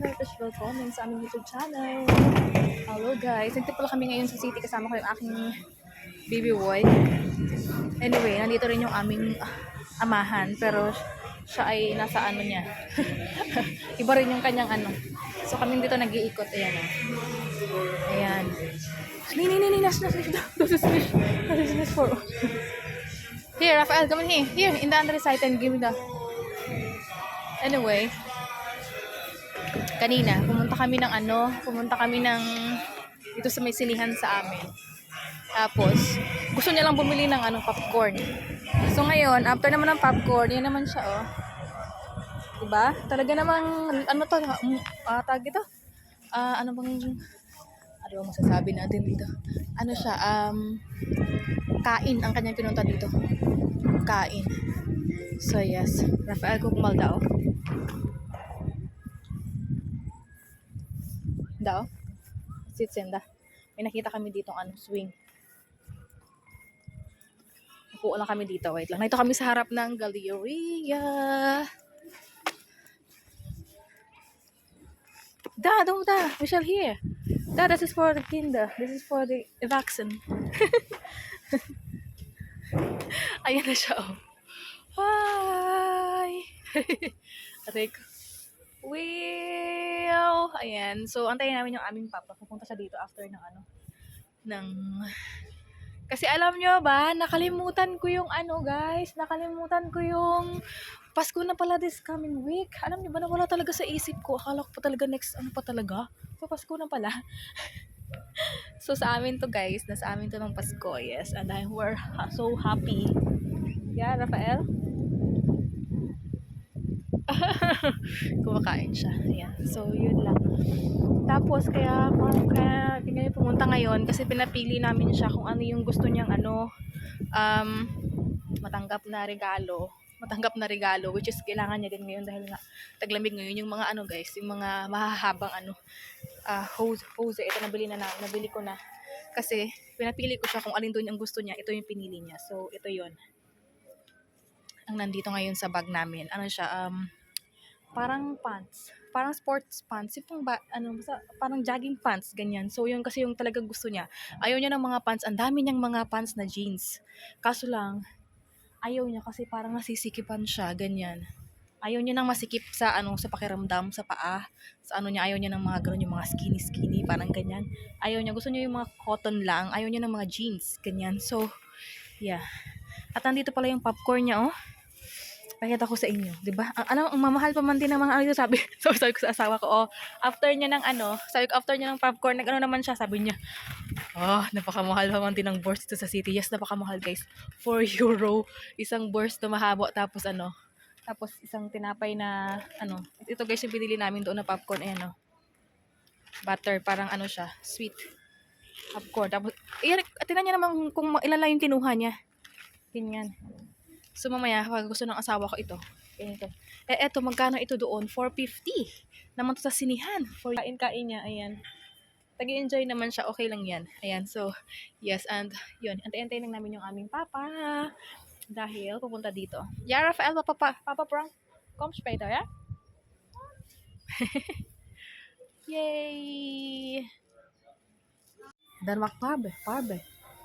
Marcos. Welcome sa aming YouTube channel. Hello guys, nandito pala kami ngayon sa city, kasama ko yung aking baby boy. Anyway, nandito rin yung aming amahan, pero siya ay nasa ano niya. Iba rin yung kanyang ano. So kami dito nag-iikot, ayan o. Ayan. This is for... Here, Rafael, come in here. Here, in the other side and give me the... Anyway, kanina, pumunta kami ng dito sa may sinihan sa amin. Tapos, gusto niya lang bumili ng popcorn. So ngayon, after naman ng popcorn, yun naman siya, oh. Diba? Talaga namang, tag ito? Ano bang masasabi natin dito? Ano siya, kain ang kanyang pinunta dito. Kain. So yes, Rafael kukumal daw. Sitsinda. May nakita kami dito swing. Napuo lang kami dito. Wait lang. Nandito kami sa harap ng Galleria. We shall hear. This is for the kinder. This is for the vaccine. Ayan na siya, oh. Hi! Aray ko. Well, ayan. So, antayin namin yung aming papa. Pupunta siya dito after kasi alam nyo ba, nakalimutan ko yung Pasko na pala this coming week. Alam nyo ba, nawala talaga sa isip ko. Akala ko pa talaga next So, Pasko na pala. So, sa amin to guys. Nasa amin to ng Pasko, yes. And we're so happy. Yeah, Rafael? Kumakain siya. Ayan. So, yun lang. Tapos, kaya kami pumunta ngayon kasi pinapili namin siya kung ano yung gusto niyang matanggap na regalo, which is kailangan niya din ngayon dahil nga taglamig ngayon yung mga guys, yung mga mahahabang hose. Ito nabili ko na kasi pinapili ko siya kung alin doon yung gusto niya. Ito yung pinili niya. So, ito yon ang nandito ngayon sa bag namin. Ano siya, parang pants. Parang sports pants. Parang jogging pants, ganyan. So, yun kasi yung talagang gusto niya. Ayaw niya ng mga pants. Ang dami niyang mga pants na jeans. Kaso lang, ayaw niya kasi parang nasisikipan siya, ganyan. Ayaw niya nang masikip sa pakiramdam, sa paa. Sa ayaw niya ng mga ganun, yung mga skinny, parang ganyan. Ayaw niya. Gusto niya yung mga cotton lang. Ayaw niya ng mga jeans, ganyan. So, yeah. At nandito pala yung popcorn niya, oh. Pakita ko sa inyo, 'di ba? Ang mamahal pa man din ng mga sabi ko sa asawa ko, after niya ng popcorn, naman siya, sabi niya, napakamahal pa man din ng burst dito sa city. Yes, napakamahal, guys. 4 euro isang burst na mahabo, tapos tapos isang tinapay na ito guys yung binili namin doon na popcorn, ayan, butter, parang siya, sweet popcorn. Tapos tingnan niya naman kung ilan lang yung kinuha niya. Ganyan. So, mamaya, pag gusto ng asawa ko ito, ganito. Eto, magkano ito doon? 450. Naman to sa sinihan. For kain niya, ayan. Tag-enjoy naman siya, okay lang yan. Ayan, so, yes, and yun. Antay-antay lang namin yung aming papa. Dahil, pupunta dito. Yeah, Rafael, Papa Prong. Komm später, ja? Yay! Dann macht Farbe.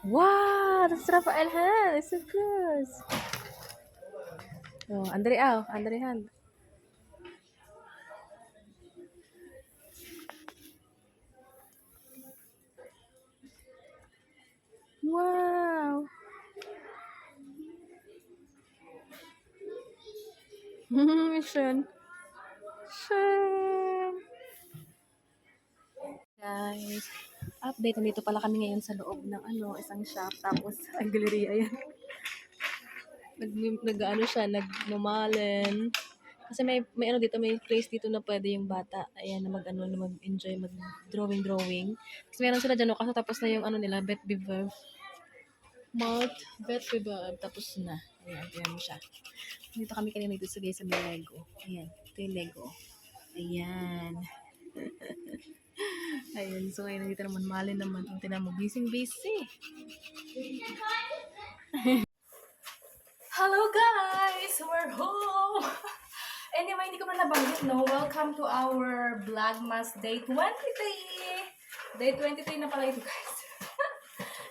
Wow, das ist Rafael Hand. Ist so good. Andre Hand. Wow. Schön. Guys, update. Nandito pala kami ngayon sa loob ng isang shop. Tapos, ang galleria, ayan. Nagmamalen. Kasi may dito, may place dito na pwede yung bata, ayan, na mag-enjoy, mag-drawing. Kasi meron sila dyan, kaso tapos na yung nila, Bet Beverb. Tapos na. Ayan, tingnan mo siya. Dito kami kanina dito sa may Lego. Ayan, ito yung Lego. Ayan. Ayun, so ngayon dito naman, Malin naman. Tingnan mo, busy. Hello guys! We're home! Anyway, hindi ko na nabanggit know, welcome to our Vlogmas Day 23! Day 23 na pala ito, guys.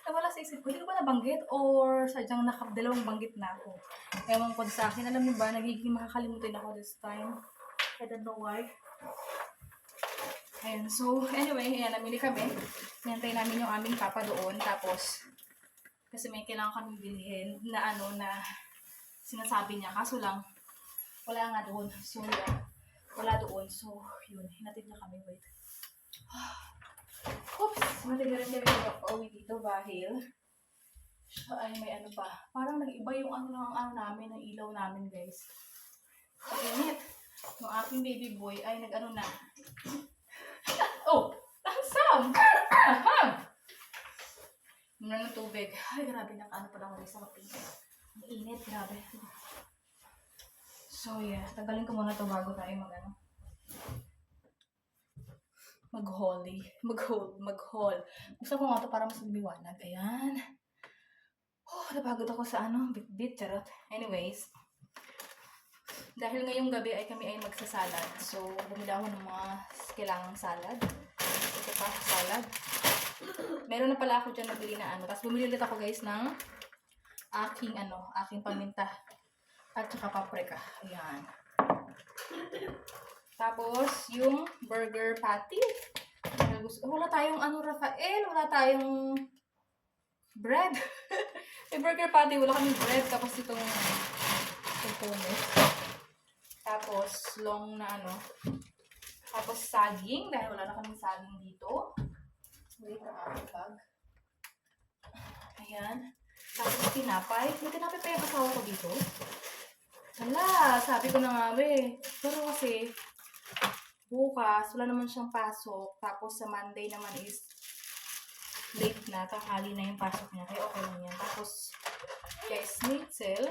Nawala sa isip ko, hindi ko ba nabanggit or sadyang dalawang banggit na ako. Ewan ko sa akin, alam mo ba, nagiging makakalimutin ako this time. I don't know why. Ayan, so anyway, ayan, namili kami. Nantay namin yung aming papa doon. Tapos, kasi may kailangan kami bilhin na na sinasabi niya. Kaso lang, wala nga doon. So, yeah, wala doon. So, yun, hinatid na kami. Wait. Oops! Hinatid na rin kami mag-uwi dito dahil ay may pa. Parang nag-iba yung namin, ang ilaw namin, guys. Sa init. Yung aking baby boy ay na. Oh! Langsam! Aham! Muna ng tubig. Ay, grabe na pala ako sa kapit. Ang init, grabe. So, yeah. Tagalin ko muna to bago tayo mag-haul. Gusto ko nga to para mas lumiwanag. Ayan. Oh, napagod ako sa bit-bit, charot. Anyways, dahil ngayong gabi ay kami ay magsasalad. So, bumili ako ng mga kailangang salad. Ito pa, salad. Meron na pala ako dyan nabili na Tapos bumili ulit ako, guys, ng aking paminta. At saka paprika. Ayan. Tapos, yung burger patty. Wala tayong Rafael. Wala tayong bread. May burger patty. Wala kaming bread. Tapos itong pommes. Tapos, long na Tapos, saging. Dahil wala na kaming saging dito. Wait, ang aking bag. Ayan. Tapos, tinapay. May tinapay pa yung asawa ko dito. Hala, sabi ko na nga, pero kasi, bukas, wala naman siyang pasok. Tapos sa Monday naman is late na. Kakali na yung pasok niya. Kaya okay lang yan. Tapos, guys, schnitzel.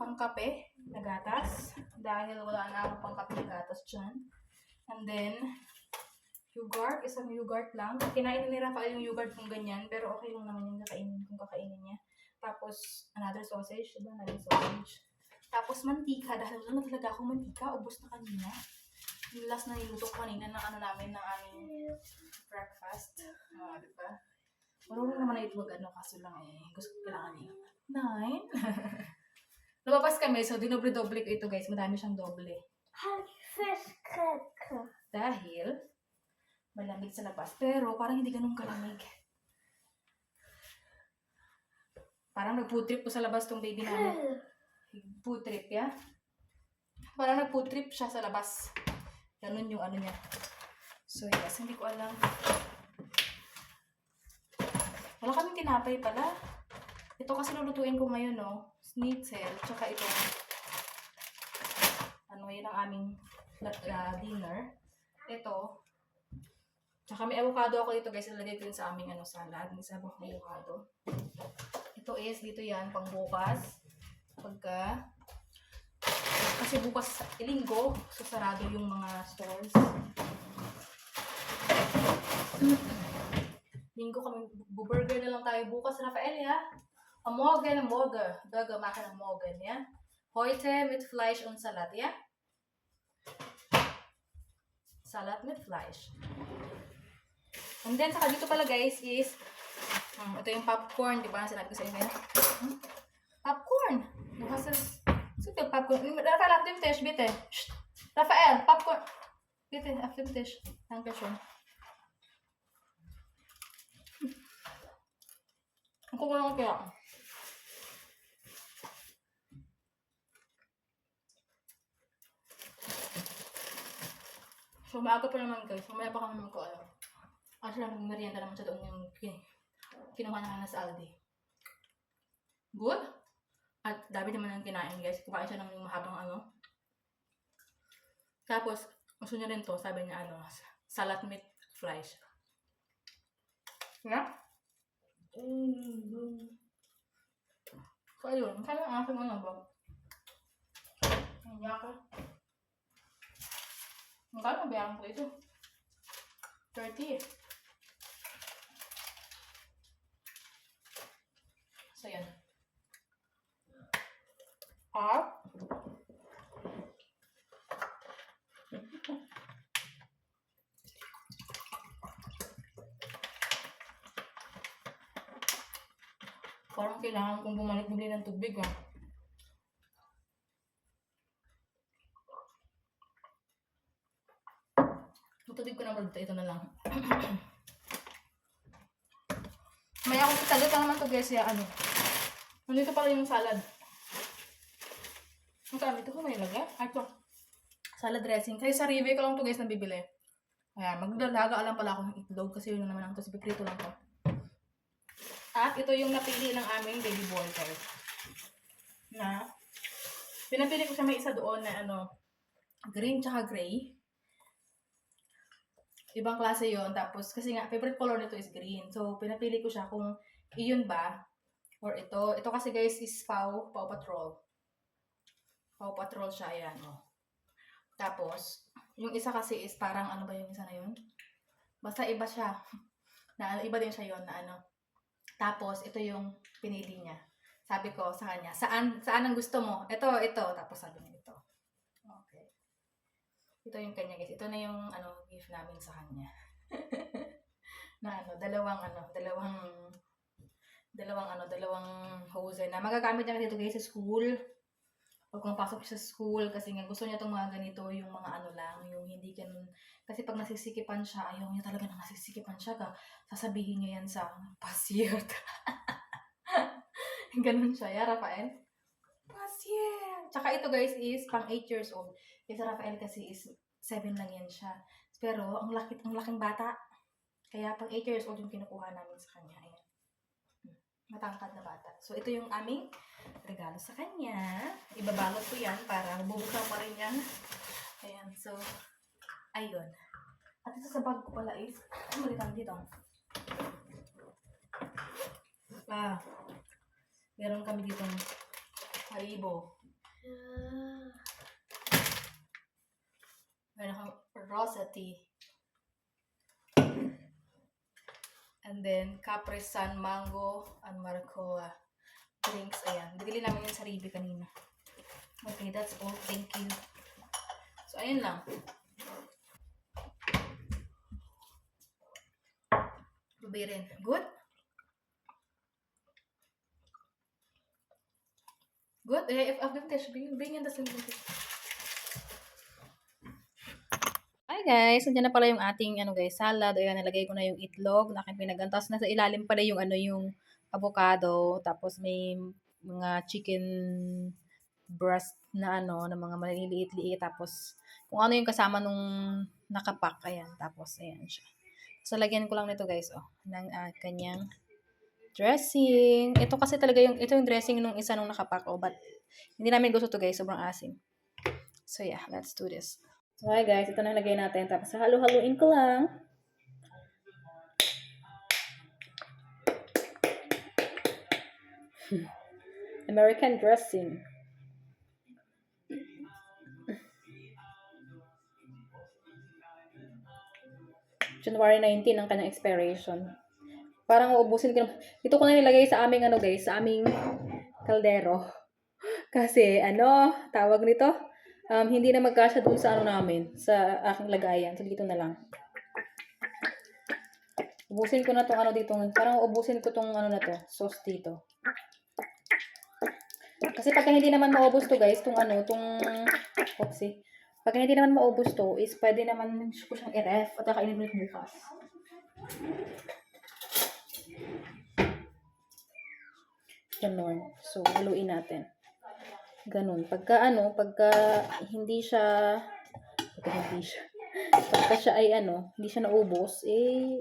Pangkape na gatas. Dahil wala na akong pangkape na gatas dyan. And then, yogurt. Isang yogurt lang. Kinain ni Rafael yung yogurt kung ganyan. Pero okay lang naman yung kakainin niya. Tapos, another sausage. Diba? Another sausage. Tapos, mantika. Dahil wala na talaga akong mantika. Ubus na kanina. Yung last na niluto ko kanina ng namin, ng aming breakfast. Diba? Marunong naman na ito kaso lang gusto ko kailangan 9. Lumabas kami, so dinoble-doble ko ito, guys. Madami siyang doble. Dahil, malamig sa labas. Pero, parang hindi ganun kalamig. Parang nag-food trip po sa labas tong baby namin. Food trip, ya? Parang nag-food trip siya sa labas. Ganun yung niya. So, yes, hindi ko alam. Wala kaming tinapay pala. Ito kasi lulutuin ko ngayon, schnitzel, tsaka ito. Yun ang aming dinner. Ito. Tsaka may avocado ako dito, guys. Nalagay ko yun sa aming salad. May sabang avocado. Ito is, dito yan, pang bukas. Kasi bukas, linggo, so sarado yung mga stores. Linggo kami, burger na lang tayo bukas, Rafael, ya? Morgen. Burger machen am Morgen, ja? Heute mit Fleisch und Salat, ja? Salat mit Fleisch. And then, saka dito pala, guys, is ito yung popcorn, di ba? Sinabi ko sa inyo. Popcorn! Bukas super Popcorn. Rafael, auf dem Tisch, bitte. Rafael, Popcorn. Bitte, auf dem Tisch. Dankeschön. Ang kukulang ko kaya. So, maaga pa naman, guys. Mamaya pa kami magkaalam. Kasi lang, merienda naman sa doon yung kinuha na sa Aldi. Good? At dami naman ang kinain, guys. Kumain siya ng mahabang Tapos, gusto niya rin to. Sabi niya, salad meat fries. Yeah? So, ayun. Kaya ang aking ba? Ang yaka. Magkano bayaran ko ito? 30. So, yan. At, Parang kailangan kong bumalik-bili ng tubig, ah. Yung tubig ko na magdito, ito na lang. May akong itagal ka naman to guys, ya ano. Nandito pala yung salad. Ang kami ito ko may lagay. Ito. Salad dressing. Kasi sa Ribe ko lang to guys nabibili. Ayan, magdalaga lang pala akong itlog kasi yun naman ang to. Piprito lang to. At ito yung napili ng aming baby boy guys. Na, pinapili ko siya may isa doon na ano, green tsaka gray. Ibang klase yon. Tapos, kasi nga, favorite color nito is green. So, pinapili ko siya kung iyon ba or ito. Ito kasi guys is Paw Patrol. Paw Patrol siya. Ayan, oh. Tapos, yung isa kasi is parang ano ba yung isa na yun? Basta iba siya. Na, iba din siya yon na ano. Tapos, ito yung pinili niya. Sabi ko sa kanya, saan ang gusto mo? Ito. Tapos sabi niya ito. Okay. Ito yung kanya guys. Ito na yung ano gift namin sa kanya. Na ano, dalawang hose na magagamit niya dito guys sa school. Pag pumapasok siya sa school kasi nga gusto niya tong mga ganito, yung mga ano lang, yung hindi ganun. Kasi pag nasisikipan siya, ayaw niya talaga na nasisikipan siya ka. Sasabihin niya yan sa pasier. Ganun siya. Ya, Rafael? Pasier! Tsaka ito guys is pang 8 years old. Kasi Rafael kasi is 7 lang yan siya. Pero ang laking bata. Kaya pang 8 years old yung kinukuha namin sa kanya. Ayan. Matangkad na bata. So ito yung aming regalo sa kanya. Ibabalot ko yan para bubuksan pa rin yan. Ayan. So, ayun. At ito sa bag ko pala is, malitang dito. Meron kami dito Haribo. Meron kang Rosati. And then, Capri Sun, Mango, and Maracoa drinks. Ayan. Bigili namin yun sa Ribe kanina. Okay, that's all. Thank you. So, ayun lang. Lubirin. Good? Good? If I've given this, bring in the same thing. Hi guys, nandiyan na pala yung ating salad. Ayan, nalagay ko na yung itlog na aking pinagantas. Nasa ilalim pala yung yung avocado. Tapos may mga chicken breast na na mga maliliit-liit. Tapos kung ano yung kasama nung nakapak. Ayan, tapos ayan siya. So lagyan ko lang nito guys, ng kanyang dressing. Ito kasi talaga ito yung dressing nung isa nung nakapak. But hindi namin gusto to guys, sobrang asim. So yeah, let's do this. So, hi guys, ito na lagay natin. Tapos, halo-haluin ko lang. American dressing. January 19 ang kanyang expiration. Parang uubusin ko. Ito ko na nilagay sa aming guys, sa aming kaldero. Kasi, tawag nito? Hindi na magkasya dun sa namin, sa aking lagayan. So, dito na lang. Ubusin ko na tong dito. Parang ubusin ko tong na to, sauce dito. Kasi pagka hindi naman maubos to guys, pagka hindi naman maubos to, is pwede naman ko siyang i-ref at kakainin ulit bukas. Ganun. So, haluin natin. Ganun. Pagka hindi siya ay hindi siya naubos,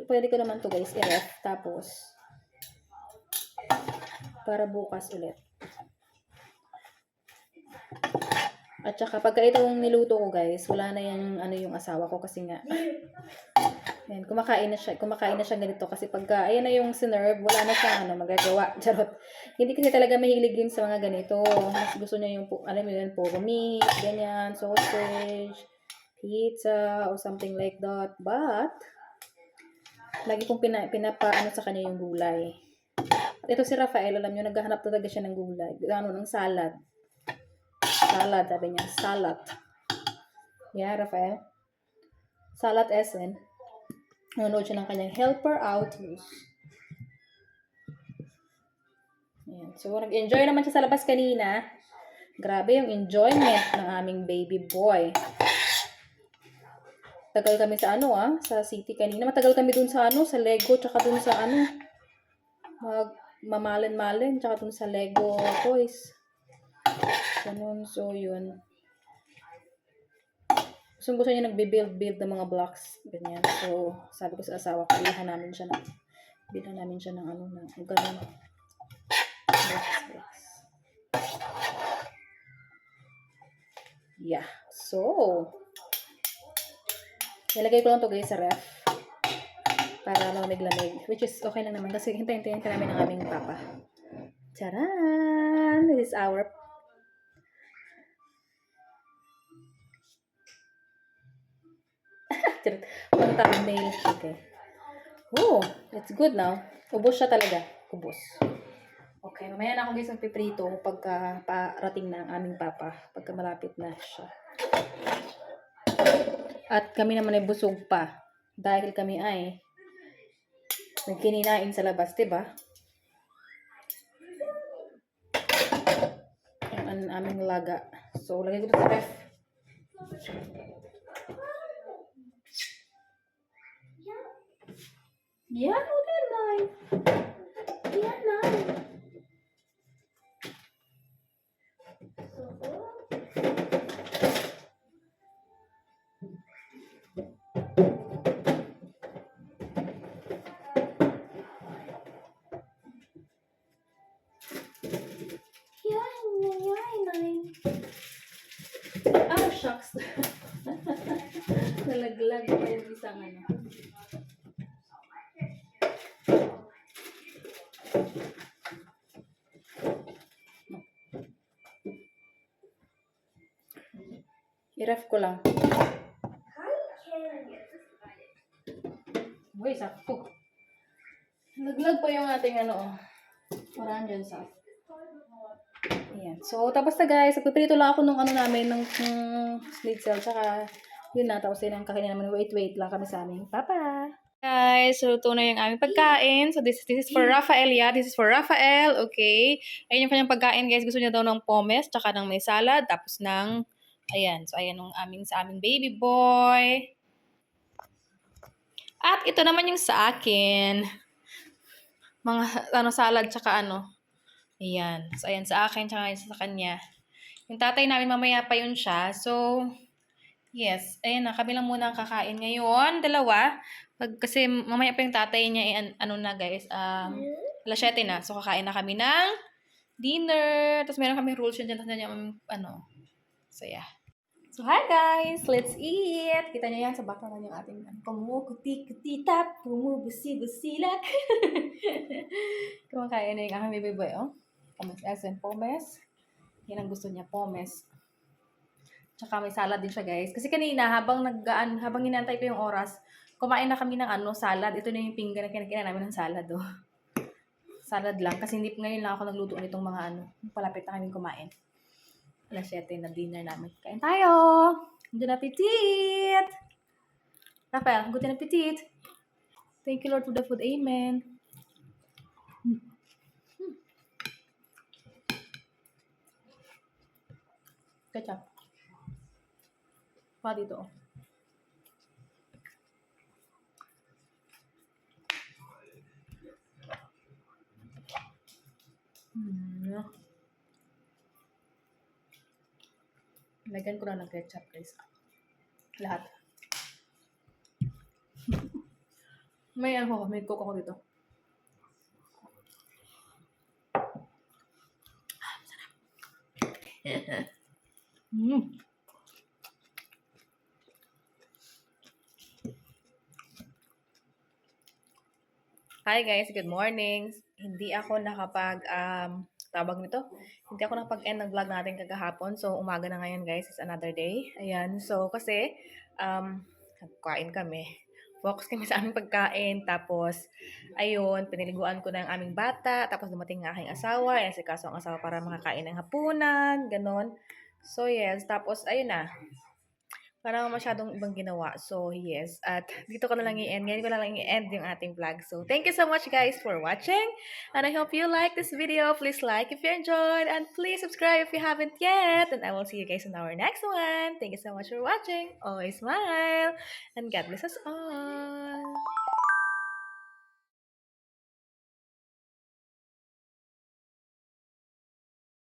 pwede ko naman to guys i-ref. Tapos, para bukas ulit. At saka, pagka itong niluto ko guys, wala na yung asawa ko kasi nga, ayan, kumakain na siya ganito kasi pagka, ayan na yung sinerve, wala na siyang magagawa. Charot. Hindi kasi talaga mahilig yun sa mga ganito. Mas gusto niya yung, alam mo yun, puro meat, ganyan, sausage, pizza, or something like that. But, lagi kong pinapaano sa kanya yung gulay. At ito si Rafael, alam nyo, naghahanap talaga siya ng gulay. Ng salad. Salad, sabi niya. Salad. Yeah, Rafael. Salad SN. Nanonood siya ng kanyang helper out. Ayan. So, nag-enjoy naman siya sa labas kanina. Grabe yung enjoyment ng aming baby boy. Tagal kami sa sa city kanina. Matagal kami dun sa sa Lego, tsaka dun sa mamalin-malin, tsaka dun sa Lego toys. Ganun, so yun. Gusto niya nagbe-build ng mga blocks. Ganyan. So, sabi ko sa asawa ko, bilhan namin siya ng ganun. Blocks. Yeah. So, nilagay ko lang to guys sa ref. Para malamig-lamig. Which is okay lang naman. Kasi hintayin ka namin ng aming papa. Charan! This is our one thumbnail. Okay. Oh, it's good now. Ubos siya talaga. Ubos. Okay, mamaya na ako guys magpiprito pagka parating na ang aming papa. Pagka malapit na siya. At kami naman ay busog pa. Dahil kami ay nagkininain sa labas, diba? Ang aming laga. So, lagay ko ito sa ref. Yan, okay na. Yan na. Ah, shucks. Nalaglag pa yung isang I-ref ko lang. Uy, sakto. Naglag pa yung ating orange sauce. Ayan. So, tapos na guys. Nagpipirito lang ako nung namin, ng schnitzel. Tsaka, yun na. Tapos yun ang kakainin namin. Wait lang kami sa aming papa. Guys, so ito na yung aming pagkain. So, this is for Rafael. Yeah, this is for Rafael. Okay. Ayun yung kanyang pagkain, guys. Gusto niya daw ng pommes, tsaka ng may salad, tapos ng, ayan. So, ayan yung sa aming baby boy. At ito naman yung sa akin. Mga, salad, tsaka ayan. So, ayan sa akin, tsaka sa kanya. Yung tatay namin, mamaya pa yun siya. So, yes. Ayan na, kami lang muna ang kakain ngayon. Dalawa. Kasi mamaya pa yung tatay niya, na guys, alas 7 na. So, kakain na kami ng dinner. Tapos meron kami rules yun dyan. Tapos So, yeah. So, hi guys! Let's eat! Kita niyo yan sa background yung ating kumukuti-kutitap, bumubusi-busilak. Kumakain na yung aking baby boy, Pommes, pommes. Yan ang gusto niya, pommes. Tsaka may salad din siya, guys. Kasi kanina, habang hinantay ko yung oras, kumain na kami ng salad. Ito na yung pinggan na kinakain namin ng salad, Salad lang. Kasi ngayon lang ako nagluto nitong mga palapit na kami kumain. Alas 7 na dinner namin. Kain tayo! Good appetit! Rafael, good appetit! Thank you, Lord, for the food. Amen. Ketchup. Pa dito, Lagyan ko na ng ketchup, guys. Lahat. May coke ako dito. Sarap. Hi guys, good morning. Hindi ako tawag nito. Hindi ako nakapag-end ng vlog natin kagahapon. So, umaga na ngayon guys. It's another day. Ayan. So, kasi, nagkain kami. Focus kami sa aming pagkain. Tapos, ayun, piniliguan ko na yung aming bata. Tapos, dumating ang aking asawa. Ayan, si Kaso ang asawa para makakain ng hapunan. Ganon. So, yes. Tapos, ayun na. Parang masyadong ibang ginawa. So, yes. At dito ko na lang i-end. Ngayon ko na lang i-end yung ating vlog. So, thank you so much guys for watching. And I hope you like this video. Please like if you enjoyed. And please subscribe if you haven't yet. And I will see you guys in our next one. Thank you so much for watching. Always smile. And God bless us all.